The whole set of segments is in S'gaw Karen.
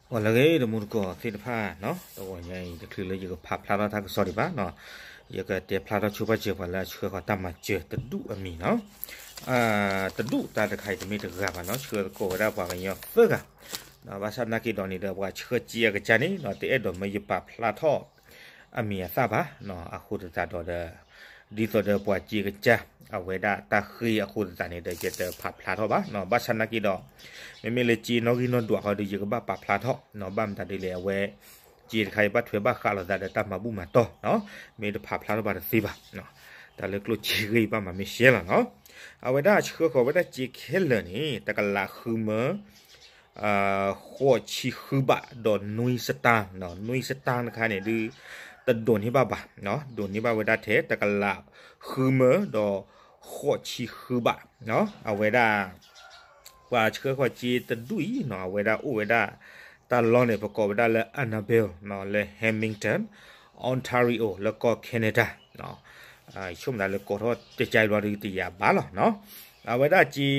ဂီၤလၢအဂ့ၤ တမူတကိးသ့ၣ်တဖၣ်နီၤ, တဂီၤညါအံၤ တချုးလၢယကဖးဖျါထီၣ်တၢ်ကစီၣ်ဒံးဘၣ်နီၤ, ယကတဲဖျါထီၣ်ဆိပာ်စၢၤပှၤလၢအဆှၢဃီၤတၢ်မၤစၢၤတဒူၣ်အမံၤနီၤ. တဒူၣ်တၢ်တခါအံၤတမ့ၢ်တဂၤဘၣ်နီၤ, ဆှၢသကိးဝဲဒၣ်ပှၤကညီသၢဂၤ, ဘၣ်ဆၣ်သနာ်က့ဒီးန့ၣ်ဒီး ပှၤဆှၢစ့အကစၢ်န့ၣ်နီၤ တအဲၣ်ဒိးမၢယပာ်ဖျါထီၣ် အမံၤအသၣ်ဘၣ်, အဃိသတးဒီးဒီး ဒ်သိးဒီးပှၤစ့ကစၢ် အဝဲဒၣ်တၢ်ဃ့အဃိသတးန့ၣ်ဒီး ယတဖးဖျါထီၣ်ဘၣ်, ဘၣ်ဆၣ်သနာ်က့ဒီး မ့မ့ၢ်လၢစ့နီၣ်ဂံၢ်နီၣ်ဒွးဃီဒီး ယကဘၣ်ပာ်ဖျါထီၣ်, ဘၣ်မတၤဒ်လဲၣ် အဝဲ စ့တခါအံၤဘၣ်ထွဲဘၣ်ဃးလိာ်သးဒီးတၢ်မၤဘူၣ်မၤတီၢ်, မ့ၢ်တဖးဖျါထီၣ်ဘၣ်တသ့ဘၣ်, တၢ်လၢကျိၣ်စ့ဂ့ၢ်အံၤဘၣ်မၤမ့ၢ်ရှဲလီၤနီၤ. အဝဲဒၣ်ဆှၢဃီၤဝဲဒၣ်စ့ခဲလၢာ်န့ၣ် တကလးဃုမၢ ဃိးဆံဃုဘးဒီးနွံစတၢၣ်, နွံစတၢၣ်တခါန့ၣ်ဒုး တဒိးန့ၢ်ဘၣ်ဘၣ်, ဒိးန့ၢ်ဘၣ်ဝဲဒၣ်ထဲတကလးဃုမၢဒီးဃိးဆံဃုဘး, အဝဲဒၣ် ပှၤဆှၢဃီၤစ့တဒူၣ်အံၤနီၤ အဝဲဒၣ်အိၣ်ဝဲဒၣ် တၢ်လီၢ်န့ၣ် ပကိးဝဲဒၣ်လၢ Annabel နီၤ လၢ Hamilton Ontario လၢကီၢ် Canada, ဆိကမိၣ်သးလၢကိးထီၣ်ကကါအံၤဘျီဒုးတယာ်ဘၣ်လီၤနီၤ. အဝဲဒၣ်စ့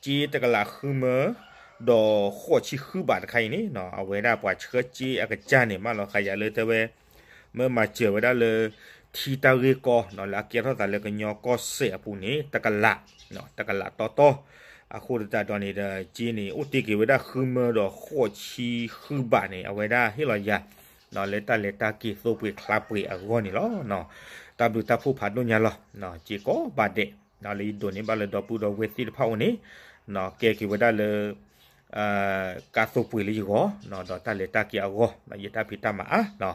စ့တကလးဃုမၢ ဒီးဃိးဆံဃုဘးတခါအံၤန့ၣ်နီၤ အဝဲဒၣ်ပှၤဆှၢစ့အကစၢ်န့ၣ် မၢလီၤဃာ်ယၤလၢတဲဝဲ မၢမၤစၢၤဝဲဒၣ်လၢ ထံတၢ်ဂ့ၢ်ကီနီၤ လၢအကဲထီၣ်သးလၢကညီကီၢ်စဲၣ်အပူၤန့ၣ် တကလး, တကလးတီတီ, အဃိသတးဒီးန့ၣ်ဒီး စ့န့ၣ် အိၣ်တ့ၢ်က့ၤဝဲဒၣ်ဃုမၢဒီး ဃိးဆံဃုဘးန့ၣ် အဝဲဒၣ်ဟ့ၣ်လီၤယၤ လၢတၢ်လဲၤတၢ်က့ၤသိပှ့ၤချါပှ့ၤအဂီၢ်န့ၣ်လီၤ. တၢ်ဘျုးတၢ်ဖှိၣ်ဖးဒိၣ်ညါလီၤ. စ့ကိးဘၣ်ဒဲး လၢယဒိးန့ၢ်ဘၣ်လၢဒီပုၢ်ဒီဝဲၢ်သ့ၣ်တဖၣ်အအိၣ်န့ၣ် ကဲက့ၤဝဲဒၣ်လၢ ကါသိပှ့ၤလၢယဂီၢ် ဒီးတၢ်လဲၤတၢ်က့ၤအဂီၢ် ယတၢ်ဖံးတၢ်မၤအါ,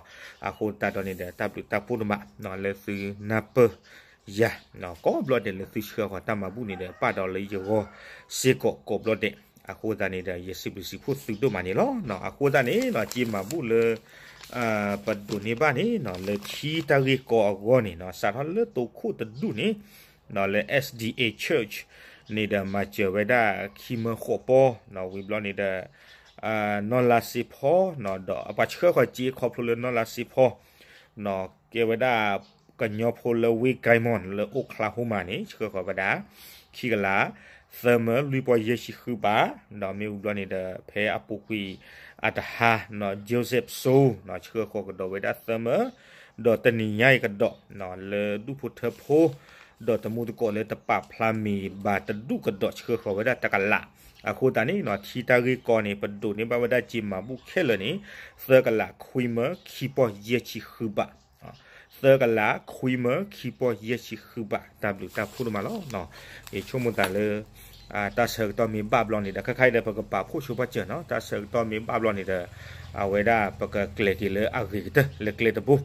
အဃိသတးဒီးန့ၣ်ဒီး တၢ်ဘျုးတၢ်ဖှိၣ်ဒိၣ်မး လၢသုနၢ်ပၢၢ်ယၤ ကိးဘျီဒဲးလၢသုဆှၢဃီၤတၢ်မၤဘူၣ်န့ၣ်ဒီး ပာ်ဒီးလၢယဂီၢ်စ့ၢ်ကီးကိးဘျီဒဲး, အဃိသတးန့ၣ်ဒီး ယစံးဘျုးစံးဖှိၣ်သုဒိၣ်မးန့ၣ်လီၤ. အဃိသတးန့ၣ် စ့မၤဘူၣ်လၢ ပဒိးန့ၢ်ဘၣ်န့ၣ် လၢထံတၢ်ဂ့ၢ်ကီအဂီၢ်န့ၣ် စးထီၣ်လၢတိခိၣ်တဒူၣ်န့ၣ် လၢ S D A Church န့ၣ်ဒီး မၤစၢၤဝဲဒၣ်ခံမၢဃိးပီ, ဝံၤဘျီန့ၣ်ဒီး နီၢ်လါစ့ဖီ, ဒီးပှၤဆှၢဃီၤစ့ခီဖျိလၢနီၢ်လါစ့ဖီ ကဲဝဲဒၣ် ကညီဖိလၢဝ့ၢ် Guymon လၢ Oklahoma န့ၣ် ဆှၢဃီၤဝဲဒၣ် ခံကလး သၢမၢလွံၢ်ပီၢ်ယဲၢ်ဆံဃုဘး, ဒီးမ့ၢ်ဝံၤဘျီန့ၣ်ဒီး ဖဲအပူၤကွံာ်အတဟါ Joseph So ဆှၢဃီၤကဒီးဝဲဒၣ်သၢမၢ, ဒီးတနံၤညါအံၤကဒီး လၢဒူၣ်ဖိထၢဖိ ဒီးတမူတကိးလၢတပာ်ဖျါမ့ၢ်ဘၣ်တဒူၣ်ကဒီးဆှၢဃီၤဝဲဒၣ်တကလး, အဃိသတးန့ၣ် ထံတၢ်ဂ့ၢ်ကီန့ၣ် ပဒိးန့ၢ်ဘၣ်ဝဲဒၣ်စ့မၤဘူၣ်ခဲလၢာ်န့ၣ် သၢကလးခွံမၢခံပီၢ်ယဲၢ်ဆံဃုဘး, သၢကလးခွံမၢခံပီၢ်ယဲၢ်ဆံဃုဘး, တၢ်ဘျုးတၢ်ဖှိၣ်ဒိၣ်မးလီၤ. ယဆိကမိၣ်သးလၢ တၢ်ဆၢကတီၢ်မ့ၢ်ဘၣ်ဘျီန့ၣ်ဒီး ခဲခါအံၤဒီး ပကပာ်ဖှိၣ်ဆိပာ်စၢၤနီၤ, တၢ်ဆၢကတီၢ်မ့ၢ်ဘၣ်ဘျီန့ၣ်ဒီး အဝဲဒၣ်ပကကျဲၤက့ၤလၢအဂ့ၤကတၢၢ်လၢကျဲတဘိ,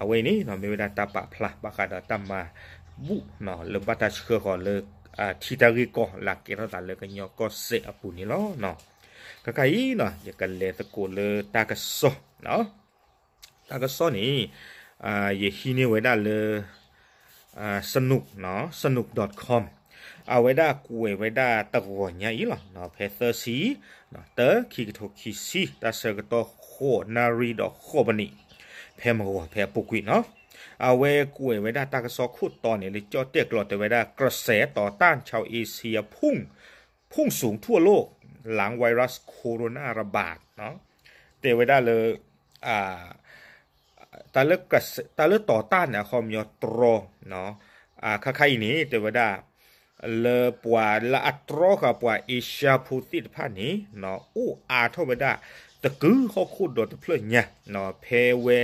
အဝဲအံၤန့ၣ် မ့ၢ်ဝဲဒၣ်တၢ်ပာ်ဖျါဘၣ်ဃးဒီးတၢ်မၤဘူၣ် လၢဘၣ်တၢ်ဆှၢဃီၤလၢ ထံတၢ်ဂ့ၢ်ကီ လၢအကဲထီၣ်သးလၢကညီကီၢ်စဲၣ်အပူၤန့ၣ်လီၤ. ခဲခါအံၤ ယကလဲၤသကိးလၢတၢ်ကစီၣ် တၢ်ကစီၣ်န့ၣ် ယဟံးန့ၢ်ဝဲဒၣ်လၢ Sanook, sanook dot com အဝဲဒၣ်ကွဲးဝဲဒၣ်တဂီၤညါအံၤလီၤ. ဖဲသၢဆံ တၢ ခံကထိခံဆံ တ၁ၢ်ဆၢကတီၢ်ဃိးနၣ်ရံၣ်ဒီးဃိးမံးနံး ဖဲမုၢ်ဂီၤဖဲအပူၤကွံာ်နီၤ, အဝဲကွဲးဝဲဒၣ်တၢ်ကစီၣ်ခိၣ်တီန့ၣ် လၢကၠီၣ်တဲၣ်ကျီတဲဝဲဒၣ် กระแสต่อต้านชาวเอเชียพุ่ง พุ่งสูงทั่วโลก หลังไวรัสโคโรนาระบาด တဲဝဲဒၣ်လၢ တၢ်လၢ တၢ်လၢတီၤတၢ်န့ၣ် အခီပညီတြီ ခါခါအံၤန့ၣ် တဲဝဲဒၣ် လၢပှၤလၢအတြီဃာ်ပှၤအ့ရှါဖိသ့ၣ်တဖၣ်န့ၣ် အိၣ်အါထီၣ်ဝဲဒၣ် တကုဟီၣ်ခိၣ်ဒီးတဖျၢၣ်ညါ ဖဲဝဲ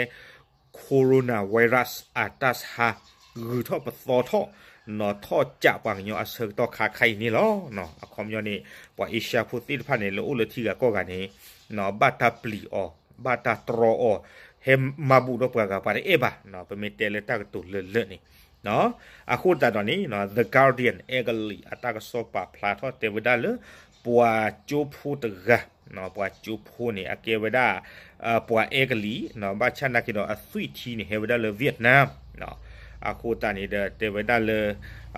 coronavirus အတၢ်ဆါ ဂုၤထီၣ်ပသီထီၣ် ထီၣ်ကးပှၤကညီအဆၢကတီၢ်ခါခါအံၤန့ၣ်လီၤ. အခီပညီန့ၣ် ပှၤအ့ရှါဖိသ့ၣ်တဖၣ်န့ၣ် လၢအိၣ်လၢထံဂၤကီၢ်ဂၤန့ၣ် ဘၣ်တၢ်ပျံၤအီၤ ဘၣ်တၢ်တြီအီၤ ဟဲမၤဘူၣ်ဒီးပှၤဂၤပှၤတအဲၣ်ဘၣ် ပမ့ၢ်တဲလၢတၢ်ကတိၤလၢာ်လၢာ်န့ၣ် အဃိသတးဒီးန့ၣ် The Guardian အဲကလံး အတၢ်ကစီၣ်ပာ်ဖျါထီၣ်တဲဝဲဒၣ်လၢ ပှၤကၠိဖိတဂၤ ပှၤကၠိဖိန့ၣ် အကဲဝဲဒၣ် ပှၤအဲကလံး ဘၣ်ဆၣ်နာ်က့ဒီးအသွံၣ်ထံန့ၣ် ဟဲဝဲဒၣ်လၢ Vietnam အဃိသတးန့ၣ်ဒီး တဲဝဲဒၣ်လၢ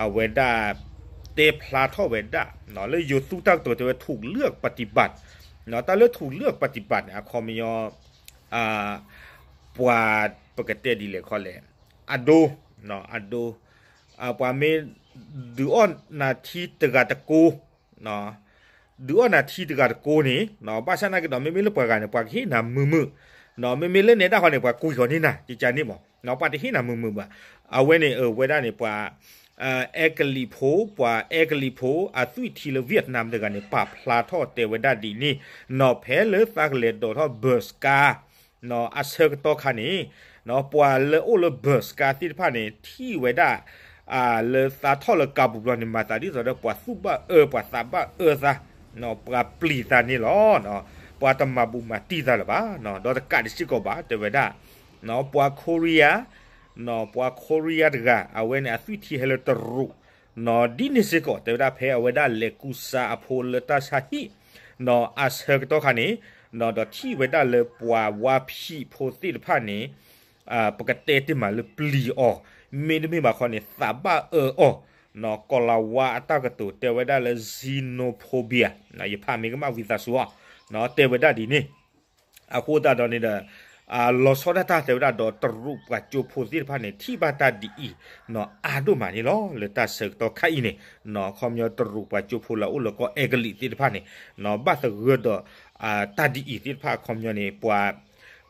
အဝဲဒၣ် တဲဖျါထီၣ်ဝဲဒၣ် လၢယိၤသူတၢ်ကတိၤတဲဝဲ ถูกเลือกปฏิบัติ တၢ်လၢ ถูกเลือกปฏิบัติ န့ၣ် အခီပညီ ပှၤ ပကတဲဒ်လဲၣ်ခီလဲၣ် အဒိ အဒိ ပှၤမ့ၢ်ဒုးအီၣ်နၤထံတဂၤတကိး န့ၣ် ဒုးအီၣ်နၤထံတဂၤတကိးန့ၣ် ဘၣ်ဆၣ်နာ်က့ဒီး မ့မ့ၢ်လၢပှၤဂၤန့ၣ် ပှၤကဟ့ၣ်နၤမုာ်မုာ်, မ့မ့ၢ်လၢနဲဒၣ်ဃီန့ၣ် ပှၤကွံာ်ဃီန့ၢ်နၤ ကကန့ၣ်မး, ပှၤတဟ့ၣ်နၤမုာ်မုာ်ဘၣ်. အဝဲန့ၣ် ဝဲဒၣ်န့ၣ် ပှၤ အဲကလံးဖိ, ပှၤအဲကလံးဖိ အသွံၣ်ထံလၢ Vietnam တဂၤန့ၣ် ပာ်ဖျါထီၣ်တဲဝဲဒၣ်ဒ်န့ၣ်, နီၢ်ဖဲလၢသးကလဲၤဒိးထီၣ် bus ကါ အဆၢကတီၢ်ခါန့ၣ်, ပှၤလၢအိၣ်လၢ bus ကါသ့ၣ်တဖၣ်န့ၣ် ထံၣ်ဝဲဒၣ် လၢသးထီၣ်လၢကါပူၤဘျီန့ၣ် မၤသးဒ်သိးဒီး ပှၤသူၣ်ဘၣ်အၢ ပှၤသးဘၣ်အၢသး, ပှၤပျံၤသးန့ၣ်လီၤ. ပှၤတမၤဘူးမၤတံၢ်သးလၢၤဘၣ်, ဒီးတကးဒံးစ့ၢ်ကီးဘၣ် တဲဝဲဒၣ် ပှၤ Korea, ပှၤ Korea တဂၤ အဝဲန့ၣ် အသွံၣ်ထံဟဲလၢတရူး ဒ်န့ၣ်စ့ၢ်ကီး တဲဝဲဒၣ် ဖဲအဝဲဒၣ်လဲၤကူစါအဖိလၢတၢ်ဆါဟံၣ် အဆၢကတီၢ်ခါန့ၣ်, ဒီးထံၣ်ဝဲဒၣ်လၢပှၤဝါဖံးဖိသ့ၣ်တဖၣ်န့ၣ် ပကတဲတ့ၢ်မးလၢပျံၤအီၤ, မ့တမ့ၢ်ဘၣ်ခီန့ၣ် သးဘၣ်အၢအီၤ, ကီၤလၤဝါအတၢ်ကတိၤ တဲဝဲဒၣ်လၢ xenophobia, ယဖးမ့ၢ်ကမၣ်ဝံသးစူၤအီၤ, တဲဝဲဒၣ်ဒ်န့ၣ် အဃိသတးဒီးန့ၣ်ဒီး လီၤဆီဒၣ်တၢ် တဲဝဲဒၣ်ဒီးတရူးပှၤကၠိဖိသ့ၣ်တဖၣ်န့ၣ် ထံၣ်ဘၣ်တၢ်ဒ်အံၤ အါဒိၣ်မးန့ၣ်လီၤ. လၢတၢ်ဆၢကတီၢ်ခါအံၤန့ၣ် အခီပညီတရူးပှၤကၠိဖိလၢအအိၣ်လၢကီၢ်အဲကလံးသ့ၣ်တဖၣ်န့ၣ် ဘၣ်သဂၢၢ်ဒီး တၢ်ဒ်အံၤသ့ၣ်တဖၣ်အခီပညီန့ၣ် ပှၤ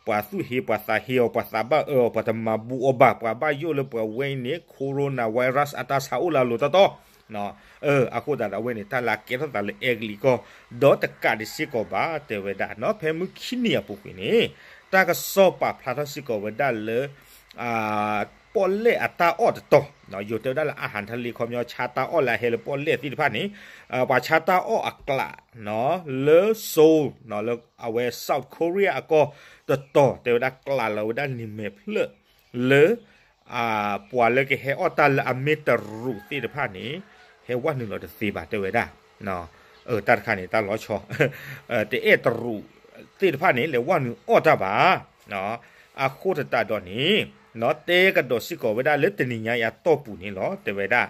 ပှၤသူၣ်ဟ့ပှၤသးဟ့အီၤ ပှၤသးဘၣ်အၢအီၤ ပှၤတမၤဘူးအီၤဘၣ် ပှၤဘၣ်ယိၣ်လၢပှၤဝဲအံၤန့ၣ် coronavirus အတၢ်ဆါအိၣ်လၢအလိၤတီတီ အဃိသတးဒီးအဝဲန့ၣ် တၢ်လၢအကဲထီၣ်သးလၢအဲကလံးကီၢ် ဒီးတကးဒံးစ့ၢ်ကီးဘၣ် တဲဝဲဒၣ် ဖဲမုၢ်ခံနံၤအပူၤကွံာ်န့ၣ် တၢ်ကစီၣ်ပာ်ဖျါထီၣ်စ့ၢ်ကီးဝဲဒၣ်လၢ ပီၣ်လဲၣ်အတၢ်အီၣ်တတီၤ ယိၤတဲဝဲဒၣ်လၢ อาหารทะเล ခီပညီ ဆါတၢ်အီၣ်လၢအဟဲလၢပီၣ်လဲၣ်သ့ၣ်တဖၣ်န့ၣ် ပှၤဆါတၢ်အီၣ်အကျး လၢ Seoul လၢအဝဲ South Korea အကီၢ်တတီၤ တဲဝဲဒၣ်ကျးလီၤဝဲဒၣ်လံာ်မဲာ်ဖျၢၣ်လၢ ပှၤလၢကဟဲအီၣ်တၢ်လၢအမ့ၢ်တရူးသ့ၣ်တဖၣ်န့ၣ် ဟဲဝဲနုာ်လီၤတသ့ဘၣ် တဲဝဲဒၣ်. တၢ်တခါန့ၣ် တၢ်လီၤဆီ တအဲၣ်တရူးသ့ၣ်တဖၣ်န့ၣ် လဲၤဝဲနုာ်အီၣ်တၢ်ဘၣ်. အဃိသတးဒီးန့ၣ် တဲကဒီးစ့ၢ်ကီးဝဲဒၣ်လၢတနံၤညါအံၤအတီၢ်ပူၤန့ၣ်လီၤ တဲဝဲဒၣ်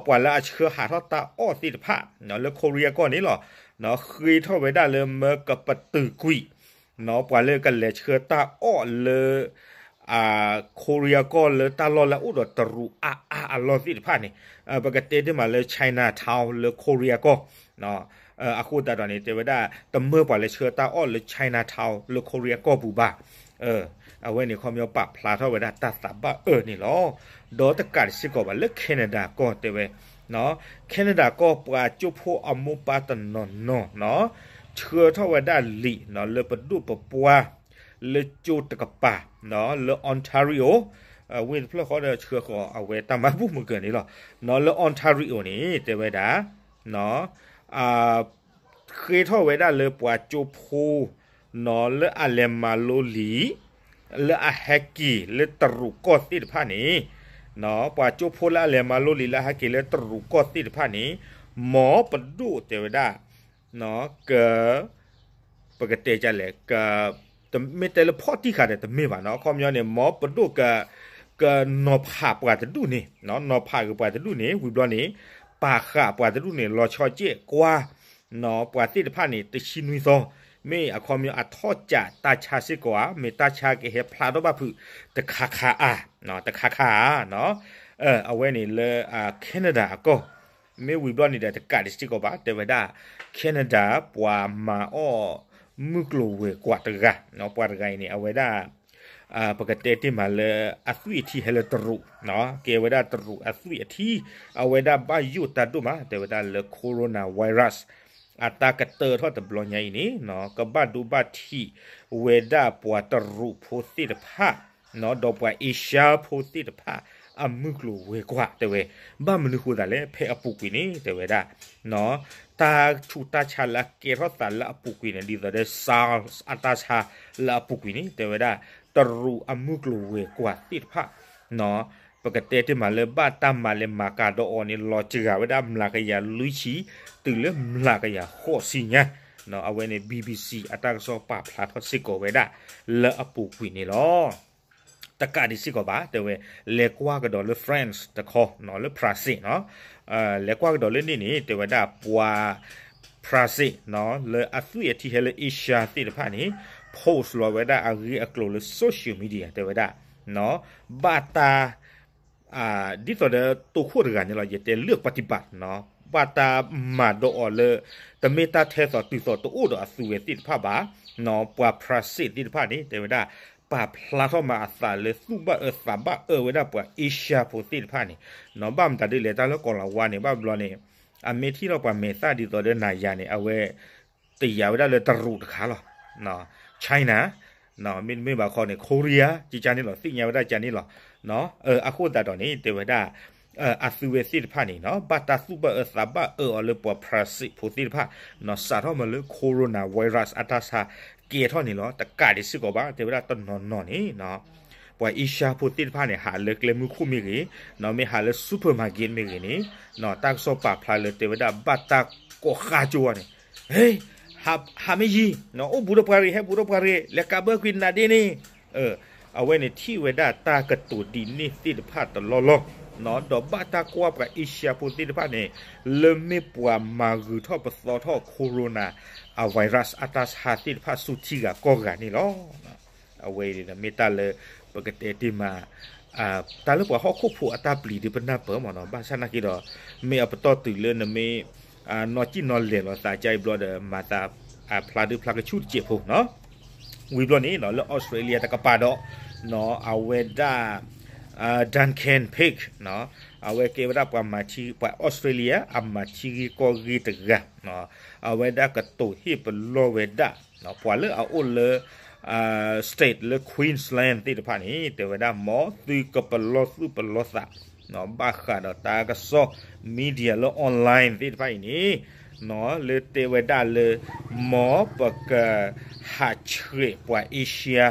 ပှၤလၢအဆှၢဟးထီၣ်တၢ်အီၣ်သ့ၣ်တဖၣ် လၢ Korea ကီၢ်န့ၣ်လီၤ ဃ့ထီၣ်ဝဲဒၣ်လၢမၢကပတုာ်ကွံာ် ပှၤလၢကလဲၤဆှၢတၢ်အီၣ်လၢ Korea ကီၢ်လၢတၢ်လီၢ်လၢအအိၣ်ဒီးတရူးအါအါအလီၢ်သ့ၣ်တဖၣ်န့ၣ် ပကတဲတ့ၢ်မးလၢ Chinatown လၢ Korea ကီၢ် အဃိသတးဒီးန့ၣ် တဲဝဲဒၣ် တမၢပှၤလဲၤဆှၢတၢ်အီၣ်လၢ Chinatown လၢ Korea ကီၢ်ပူၤဘၣ်. အဝဲန့ၣ်ခီပညီပာ်ဖျါထီၣ်ဝဲဒၣ်တၢ်သးဘၣ်အၢန့ၣ်လီၤ. ဒီးတကးဒံးစ့ၢ်ကီးဘၣ်လၢ Canada ကီၢ်တဲဝဲ Canada ကီၢ်ပှၤကၠိဖိအမိၢ်ပၢ်တနီၤနီၤ ဆှၢထီၣ်ဝဲဒၣ်လံာ်လၢပဒိၣ်ပပှၢ် လၢကၠိတကပၤ လၢ Ontario ဝ့ၢ်တဖျၢၣ်ဃီဒီးဆှၢဃီၤအဝဲတၢ်မၤဘူၣ်မုၢ်ကၢၤန့ၣ်လီၤ. လၢ Ontario န့ၣ် တဲဝဲဒၣ် ဃ့ထီၣ်ဝဲဒၣ်လၢပှၤကၠိဖိ လၢအလဲၤမၤလိလံာ် လၢအဟဲက့ၤလၢတရူးကီၢ်သ့ၣ်တဖၣ်န့ၣ် ပှၤကၠိဖိလၢအလဲၤမၤလိလံာ်လၢအဟဲက့ၤလၢတရူးကီၢ်သ့ၣ်တဖၣ်န့ၣ် မ်ပဒိၣ်တဲဝဲဒၣ် က ပကတဲလဲၣ် မ့ၢ်တဲလၢဖီၣ်တံၢ်ဃာ်ဒီးတမ့ၢ်ဘၣ်နီၤ အခီပညီန့ၣ် မ်ပဒိၣ်က ကနီၤဖးပှၤတဒူၣ်န့ၣ် နီၤဖးက့ၤပှၤတဒူၣ်န့ၣ် ဝံၤဘျီန့ၣ် ပာ်ဃာ်ပှၤတဒူၣ်န့ၣ် လီၤဆီကဲးကွၢ် ပှၤသ့ၣ်တဖၣ်န့ၣ် တဆံနွံသီ မ့ၢ်အခီပညီအထီၣ်ကးတၢ်ဆါစ့ၢ်ကီးဧါ မ့ၢ်တၢ်ဆါကဟဲဖျါထီၣ်ဘၣ်ဖုး တခါခါဧါ တခါခါဧါ အဝဲန့ၣ်လၢ Canada အကီၢ် မ့ၢ်ဝံၤဘျီန့ၣ်ဒီးတကးဒံးစ့ၢ်ကီးဘၣ် တဲဝဲဒၣ် Canada ပှၤမၤအီၣ်မုၢ်ကျိၤဝဲၤကွာ်တဂၤ ပှၤတဂၤအံၤန့ၣ် အဝဲဒၣ် ပကတဲတ့ၢ်မးလၢအသွံၣ်အထံဟဲလၢတရူး ကဲဝဲဒၣ်တရူးအသွံၣ်အထံ အဝဲဒၣ်ဘၣ်ယိၣ်တၢ်ဒိၣ်မး တဲဝဲဒၣ်လၢ coronavirus အတၢ်ကတၢၢ်ထီၣ်တဘျီညါအံၤန့ၣ် ကဘၣ်ဒိဘၣ်ထံးဝဲဒၣ်ပှၤတရူးဖိသ့ၣ်တဖၣ် ဒီးပှၤအ့ရှါဖိသ့ၣ်တဖၣ် အမုၢ်ကျိၤဝဲၤကွာ် တဲဝဲ ဘၣ်မနုၤဃိသးလဲၣ် ဖဲအပူၤကွံာ်န့ၣ် တဲဝဲဒၣ် တၢ်ဆူးတၢ်ဆါလၢအကဲထီၣ်သးလၢအပူၤကွံာ်န့ၣ် ဒ်သိးဒီး SARS အတၢ်ဆါလၢအပူၤကွံာ်န့ၣ် တဲဝဲဒၣ် တရူးအမုၢ်ကျိၤဝဲၤကွာ်သ့ၣ်တဖၣ် ပကတဲတ့ၢ်မးလၢဘၣ်တၢ်မၤလဲၤမၤကၤဒီးအီၤန့ၣ် လီၤစှၤဝဲဒၣ်မျးကယၤလွံၢ်ဆံ တုၤလၢမျးကယၤဃိးဆံညါ အဝဲန့ၣ် BBC အတၢ်ကစီၣ်ပာ်ဖျါထီၣ်စ့ၢ်ကီးဝဲဒၣ်လၢအပူၤကွံာ်န့ၣ်လီၤ. တကးဒံးစ့ၢ်ကီးဘၣ် တဲဝဲ လဲၤကွၢ်ကဒီးလၢ France တခီ လၢ France နီၤ လဲၤကွၢ်ကဒီးလၢန့ၣ်န့ၣ် တဲဝဲဒၣ်ပှၤ France နီၤ လၢအသွံၣ်အထံဟဲလၢ Asia သ့ၣ်တဖၣ်န့ၣ် post လီၤဝဲဒၣ်အဂ့ၢ်အကျိၤလၢ social media တဲဝဲဒၣ် ဘၣ်တၢ် ဒ်သိးဒီးတိခိၣ်တဂၤန့ၣ်လီၤ ယတဲလၢပฏิบัติနီၤ ဘၣ်တၢ်မၤဒီးအီၤလၢ တမ့ၢ်တၢ်ထဲသိးတုၤသိးတအိၣ်ဒီးအသုဝဲသ့ၣ်တဖၣ်ဘၣ်, ပှၤဖြၣ်စ့ၣ်သ့ၣ်တဖၣ်န့ၣ် တဲဝဲဒၣ် ပာ်ဖျါထီၣ်မၤအသးလၢသူၣ်ဘၣ်အၢသးဘၣ်အၢဝဲဒၣ်ပှၤအ့ရှါဖိသ့ၣ်တဖၣ်န့ၣ်, ဘၣ်မတၤဒ်လဲၣ် တၢ်လၢကီၤလၤဝါန့ၣ် ဘၣ်ဘျီန့ၣ် အမ့ၢ်ထံၣ်ထီၣ်ပှၤမဲာ်သၣ်ဒ်သိးဒီးနၤယၤန့ၣ် အဝဲ တယာ်ဝဲဒၣ်လၢတရူးတခါလီၤ, China, မ့တမ့ၢ်ဘၣ်ခီန့ၣ် Korea ကကန့ၣ်လီၤ သ့ၣ်ညါဝဲဒၣ်ကန့ၣ်လီၤ. အဃိသတးဒီးန့ၣ် တဲဝဲဒၣ် အသုဝဲသ့ၣ်တဖၣ်န့ၣ် ဘၣ်တၢ်သူၣ်ဘၣ်အၢသးဘၣ်အၢအီၤလၢပှၤဖြၣ်စ့ၣ်ဖိသ့ၣ်တဖၣ် စးထီၣ်မးလၢ coronavirus အတၢ်ဆါကဲထီၣ်န့ၣ်လီၤ. တကးဒံးစ့ၢ်ကီးဘၣ် တဲဝဲဒၣ်တနီၤနီၤန့ၣ် ပှၤအ့ရှါဖိသ့ၣ်တဖၣ်န့ၣ် ဟးလၢကျဲမုၢ်ခိၣ်မ့ၢ်ဂ့ၤ, မ့ၢ်ဟးလၢ supermarket မ့ၢ်ဂ့ၤန့ၣ် တၢ်ကစီၣ်ပာ်ဖျါလၢတဲဝဲဒၣ်ဘၣ်တၢ်ကိးဃါကၠိဝဲန့ၣ်, ဟဲ, ဟးမ့ၢ်ယံၤ, အိၣ်ဘူးဒီးပှၤရ့ၣ် ဟဲဘူးဒီးပှၤရ့ၣ် လဲၤကးဘၢကွံာ်နးဒ့န့ၣ်, အဝဲန့ၣ်ထံၣ်ဝဲဒၣ်တၢ်ကတိၤဒ်န့ၣ်သ့ၣ်တဖၣ်တလီၢ်လီၢ်, ဒီးဘၣ်တၢ်ကွၢ်ပှၤအ့ရှါဖိသ့ၣ်တဖၣ်န့ၣ် လၢမ့ၢ်ပှၤမၤဂုာ်ထီၣ်ပသီထီၣ် corona အ virus အတၢ်ဆါသ့ၣ်တဖၣ်ဆူထံဂၤကီၢ်ဂၤန့ၣ်လီၤ. အဝဲအံၤန့ၣ်မ့ၢ်တၢ်လၢ ပကတဲတ့ၢ်မး တၢ်လၢပှၤဟီၣ်ခိၣ်ဖိအတၢ်ပျံၤဒ်ပနၢ်ပၢၢ်မ့ၢ်နီၤ, ဘၣ်ဆၣ်နာ်က့ဒီး မ့ၢ်အပတီၢ်တုၤလၢနမ့ၢ် နီၢ်ကံၣ်နီၢ်လဲၤလိာ်သးကအံၤဘျီဒီး မၤသးဖျါဒုဖျါကဆူၣ်တစဲးဖိနီၤ. ဝံၤဘျီန့ၣ် လၢ Australia တကပၤဒီး အဝဲဒၣ် Duncan Pegg အဝဲကဲဝဲဒၣ်ပှၤမၤထံ ပှၤ Australia အမၤထံဂ့ၢ်ကီၢ်ဂ့ၢ်တဂၤ အဝဲဒၣ်ကတိၤဟ့ၣ်ပလီၢ်ဝဲဒၣ် ပှၤလၢအအိၣ်လၢ state လၢ Queensland သ့ၣ်တဖၣ်န့ၣ် တဲဝဲဒၣ် မ်သုကပလီၢ်သူၣ်ပလီၢ်သး ဘၣ်ဃးဒီးတၢ်ကစီၣ် media လၢ online သ့ၣ်တဖၣ်အံၤန့ၣ် လၢတဲဝဲဒၣ်လၢ မ်ပကဟးဆှဲးပှၤ Asia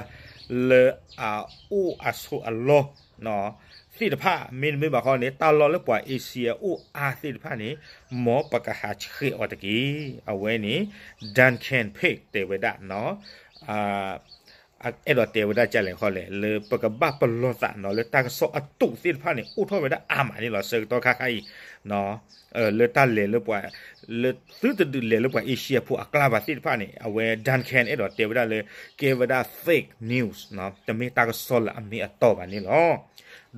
လၢအအိၣ်အဆိးအလီၢ် သ့ၣ်တဖၣ် မ့တမ့ၢ်ဘၣ်ဃီန့ၣ် တၢ်လီၢ်လၢပှၤ Asia အိၣ်အါသ့ၣ်တဖၣ်န့ၣ် မ်ပကဟးဆှဲးအီၤတက့ၢ်. အဝဲန့ၣ် Duncan Pegg တဲဝဲဒၣ် အဲၣ်ဒိးတဲဝဲဒၣ်ကလဲၣ်ခီလဲၣ် လၢပကဘၣ်ပလီၢ်သးနီၤ လၢတၢ်ကစီၣ်အတူးသ့ၣ်တဖၣ်န့ၣ် အိၣ်ထီၣ်ဝဲဒၣ်အါမးန့ၣ်လီၤ. ဆၢကတီၢ်ခါခါအံၤ လၢတၢ်လဲၤလၢပှၤ လၢသုတဒုးလဲၤလၢပှၤ Asia ဖိအကျါဘၣ်သ့ၣ်တဖၣ်န့ၣ် အဝဲ Duncan အဲၣ်ဒိးတဲဝဲဒၣ်လၢ ကဲဝဲဒၣ် fake news တမ့ၢ်တၢ်ကစီၣ်လၢအမ့ၢ်အတီဘၣ်န့ၣ်လီၤ.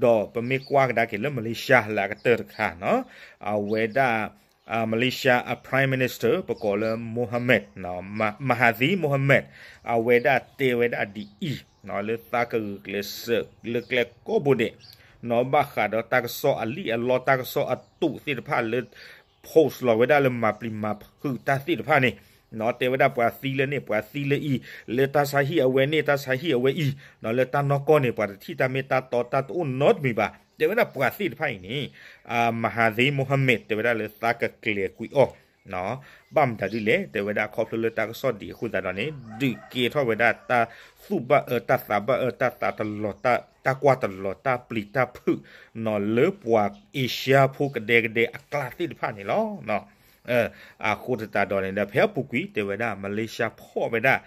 ဒီးပမ့ၢ်ကွၢ်ကဒါက့ၤလၢ Malaysia လၢအကတၢၢ်တခါနီၤ အဝဲဒၣ် Malaysia အ Prime Minister ပကိးလၢ Mohamad Mahathir Mohamad အဝဲဒၣ်တဲဝဲဒၣ်ဒ်အံၤ လၢသးကဂုာ်ကျဲးစၢးလၢကျဲကိးဘိဒဲး ဘၣ်ဃးဒီးတၢ်ကစီၣ်အလံၣ်အလီတၢ်ကစီၣ်အတူးသ့ၣ်တဖၣ်လၢ post လီၤဝဲဒၣ်လၢမၤပျံၤမၤဖုးတၢ်သ့ၣ်တဖၣ်န့ၣ် တဲဝဲဒၣ်ပှၤသံလၢန့ၣ် ပှၤသံလၢအံၤ လၢတၢ်ဆါဟံၣ်အဝဲန့ၣ် တၢ်ဆါဟံၣ်အဝဲအံၤ လၢတၢ်နီၢ်ကီၢ်န့ၣ် ပှၤတထံၣ်တၢ်မ့ၢ်တၢ်တီတၢ်တအိၣ်နီတမံၤဘၣ် တဲဝဲဒၣ်ပှၤသ့ၣ်တဖၣ်အံၤန့ၣ် Mahathir Mohamad တဲဝဲဒၣ်လၢသးကကျဲၤကွံာ်အီၤ ဘၣ်မတၤဒ်လဲၣ် တဲဝဲဒၣ်ခီဖျိလၢတၢ်ကစီၣ်ဒ်အဃိသတးဒီးန့ၣ် ဒုးကဲထီၣ်ဝဲဒၣ်တၢ်သူၣ်ဘၣ်အၢ တၢ်သးဘၣ်အၢ တၢ်သးတလီၤ တၢ်ကွၢ်တလီၤ တၢ်ပျံၤတၢ်ဖုး လၢပှၤ Asia ဖိကဒဲကဒဲအကျါသ့ၣ်တဖၣ်န့ၣ်လီၤ. အဃိသတးဒီးန့ၣ်ဒီး ဖဲအပူၤကွံာ်တဲဝဲဒၣ် Malaysia ဖီၣ်ဝဲဒၣ်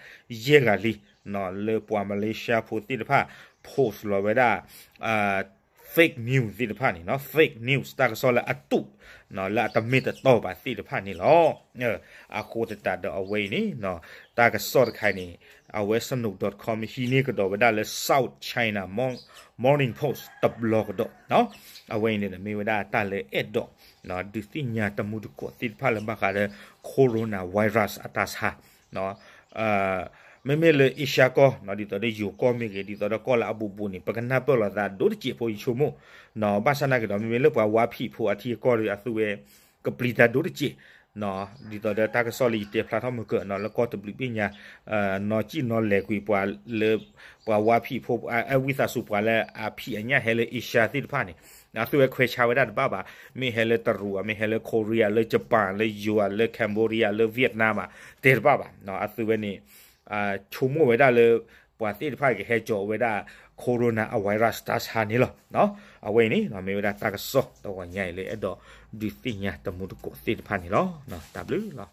ယဲၢ်ဂၤလံ လၢပှၤ Malaysia ဖိသ့ၣ်တဖၣ် post လီၤဝဲဒၣ် fake news သ့ၣ်တဖၣ်န့ၣ် fake news တၢ်ကစီၣ်လၢအတူး လၢအတမ့ၢ်တတီဘၣ်သ့ၣ်တဖၣ်န့ၣ်လီၤ. အဃိသတးဒီးအဝဲအံၤန့ၣ် တၢ်ကစီၣ်တခါအံၤန့ၣ် အဝဲ snow dot com ဟံးန့ၢ်ကဒီးဝဲဒၣ်လၢ South China Morning Post တဘျီကဒီး အဝဲအံၤန့ၣ်ဒီးမ့ၢ်ဝဲဒၣ်တၢ်လၢအဲၣ်ဒိး ဒုးသ့ၣ်ညါတမူတကိးသ့ၣ်တဖၣ်လၢဘၣ်ဃးလၢ coronavirus အတၢ်ဆါ မ့မ့ၢ်လၢ Asia ကီၢ် ဒ်သိးဒီးယိၤကီၢ်မ့ၢ်ဂ့ၤ ဒ်သိးဒီးကီၢ်လၢအဘူးဘူးန့ၣ် ပကနၢ်ပၢၢ်လိာ်သးဒိၣ်တစဲးဖိယဆိကမိၣ် ဘၣ်ဆၣ်နာ်က့ဒီး မ့မ့ၢ်လၢပှၤဝါဖံးဖိအထံအကီၢ်ဒီး အသုဝဲ ကပျံၤတၢ်ဒိၣ်တစဲး ဒ်သိးဒီးတၢ်ကစီၣ်လၢယတဲဖျါထီၣ်မုၢ်ကၢၢ်နီၤ လၢကီၢ်တဘျုးဘ့ၣ်ညါ နီၢ်ကံၣ်နီၢ်လဲၤကွံာ်ပှၤလၢ ပှၤဝါဖံးဖိ အဝံသးစူၤပှၤလၢအဖံးအညၣ်ဟဲလၢ Asia သ့ၣ်တဖၣ်န့ၣ် အသုဝဲခွဲးဆါဝဲဒၣ်တဘၣ်ဘၣ် မ့ၢ်ဟဲလၢတရူး မ့ၢ်ဟဲလၢ Korea လၢ Japan လၢယိၤ လၢ Cambodia လၢ Vietnam ဘၣ် တဲတဘၣ်ဘၣ် အသုဝဲန့ၣ် ဆိကမိၣ်ဝဲဒၣ်လၢ ပှၤသ့ၣ်တဖၣ်ကဟဲကၠီၤဝဲဒၣ် coronavirus တၢ်ဆါန့ၣ်လီၤ. အဝဲအံၤန့ၣ် မ့ၢ်ဝဲဒၣ်တၢ်ကစီၣ်တဂီၤညါအံၤလၢအဲၣ်ဒိး ဒုးသ့ၣ်ညါတမူတကိးသ့ၣ်တဖၣ်န့ၣ်လီၤ. တၢ်ဘျုးလီၤ.